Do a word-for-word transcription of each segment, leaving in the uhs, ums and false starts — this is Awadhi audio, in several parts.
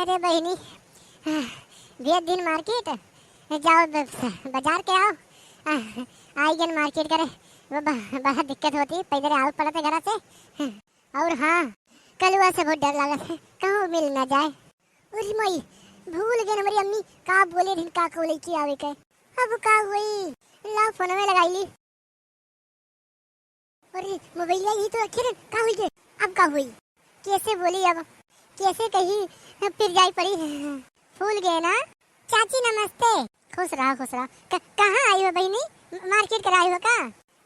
अरे बहिनी, भेज दिन मार्केट, जाओ ब-, बाजार के आओ। आई गन मार्केट करे, वो ब-, बड़ा दिक्कत होती, पैदल आवे पड़त है घरा से। और हाँ, कलुआ से बहुत डर लागत है, कहूँ मिल ना जाए। अरे माई, भूल गए हमरी अम्मी का बोले रहिन, का को लेके आवे के। अब का होई? ला फोनवे लगाई ली। अरे मोबाइल यही तो रखे रहे, का होई के? अब का होई? कैसे बोली अब? कैसे कही? फिर जाई पड़ी। फूलगेना, चाची नमस्ते। खुश रहा, खुश रहा। क-, कहाँ आई हो बहिनी? म-, मार्केट कर आई हो का?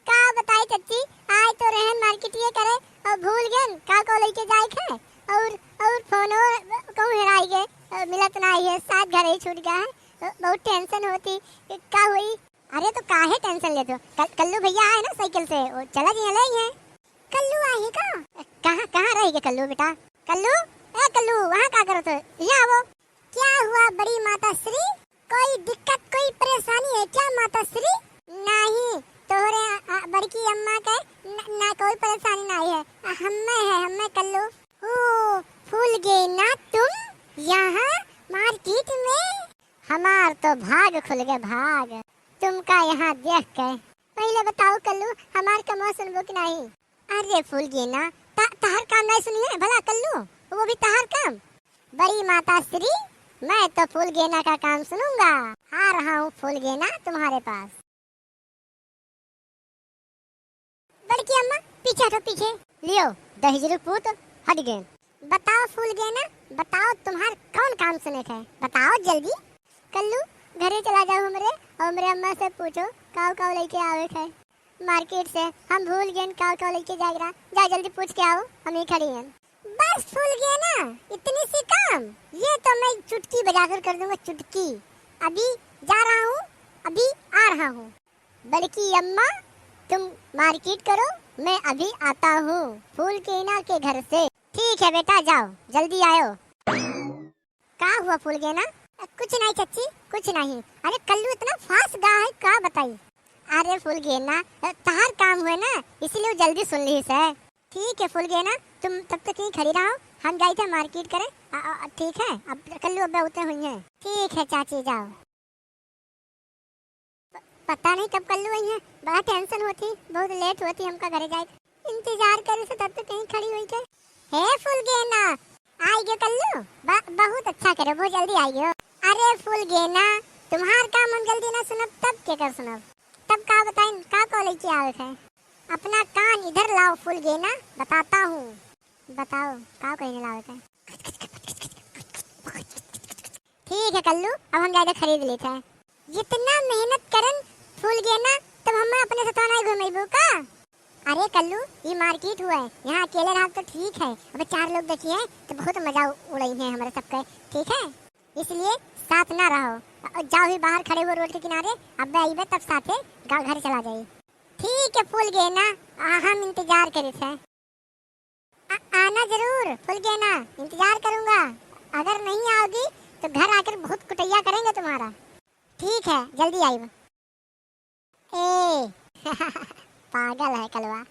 का बताई चच्ची, आए तो रहन मार्केट ये करे और भूल गए का को लेके जाए के। और, और फोनो कहूँ हेराई गए, मिलत ना आई है, शायद घर ही छूट गया है। बहुत टेंशन होती, का हुई? अरे तो काहे टेंशन लेत हो? कल-, कल्लू भैया आए ना साइकिल से, वो चला जी ले ही है। कल्लू आए है का? कहाँ, कहाँ रह गए कल्लू बेटा? कल्लू, ए कल्लू, वहाँ का करत हो? यहाँ आवो। क्या हुआ बड़ी माता श्री? कोई दिक्कत, कोई परेशानी है क्या माता श्री? नहीं, तोहरे, अ, बड़की अम्मा के न, ना कोई परेशानी नहीं है। अ, हम्मे है, हम्मे कल्लू। ओ, फूलगेना तुम यहाँ मार्केट में? हमार तो भाग खुल गए भाग, तुमका यहाँ देख के। पहले बताओ कल्लू, हमार कमवा सुनबो कि नहीं? अरे फूलगेना, त-, तहार काम नहीं सुनी है भला कल्लू, वो भी तहार काम। बड़ी माता श्री, मैं तो फूलगेना का काम सुनूंगा। आ रहा हूँ फूलगेना तुम्हारे पास। बड़की अम्मा, पीछे हटो, पीछे। लियो, दहिजरू पूत, हट गए। बताओ फूलगेना, बताओ तुम्हार कौन काम सुने के है? बताओ जल्दी। कल्लू, घरे चला जाओ हमरे, और हमरे अम्मा से पूछो, काव काव लेके आवे के है। मार्केट से हम भूल गए काव काव लेके जाए रहा। जा जल्दी पूछ के आओ, हम ही खड़ी हैं। बस फूलगेना, इतनी सी काम? ये तो मैं चुटकी बजाकर कर दूंगा, चुटकी। अभी जा रहा हूँ, अभी आ रहा हूँ। बड़की अम्मा, तुम मार्केट करो, मैं अभी आता हूँ फूलगेना के घर से। ठीक है बेटा, जाओ, जल्दी आयो। का हुआ फूलगेना? अ, कुछ नहीं चच्ची, कुछ नहीं। अरे कल्लू इतना फास्ट गा है, का बताई? अरे फूलगेना, अ, तहार काम हुए ना, इसीलिए वो जल्दी सुन ली से। ठीक है फूलगेना, तुम तब तक यहीं खड़ी रहो, हम जाई थे मार्केट करे। अ, अ, ठीक है, अब कल्लू अब उतरे हुई हैं। ठीक है चाची, जाओ। प-, पता नहीं कब कल्लू आई हैं, बड़ा टेंशन होती, बहुत लेट होती हमका घरे जाए। इंतजार करे से तब तो कहीं खड़ी हुई के। हे फूलगेना, आई गयो कल्लू? ब-, बहुत अच्छा करे, बहुत जल्दी आई गयो। अरे फूलगेना, तुम्हार काम हम जल्दी ना सुनब तब के कर सुनब? तब का बताइन, का को लेके आवे है? अपना कान इधर लाओ फूलगेना, बताता हूँ। बताओ, का कहने लावे है? ठीक है कल्लू, अब हम जाके खरीद लेते हैं। जितना मेहनत करन फूलगेना, तब हम अपने साथ नहीं घूमेबू का? अरे कल्लू, ये मार्केट हुआ है, यहाँ अकेले रहा तो ठीक है, अब चार लोग देखिए तो बहुत मजा उड़ई है हमारे सबके, ठीक है? इसलिए साथ ना रहो, और जाओ ही बाहर खड़े हुए रोड के किनारे, अब आइबे तब साथे गाँव घर चला जाई। ठीक है फूलगेना, आ, हम इंतजार करित है। आ, आना जरूर फूलगेना, इंतजार करूंगा। अगर नहीं आओगी तो घर आकर बहुत कुटैया करेंगे तुम्हारा। ठीक है, जल्दी आइब। ए पागल है कलवा।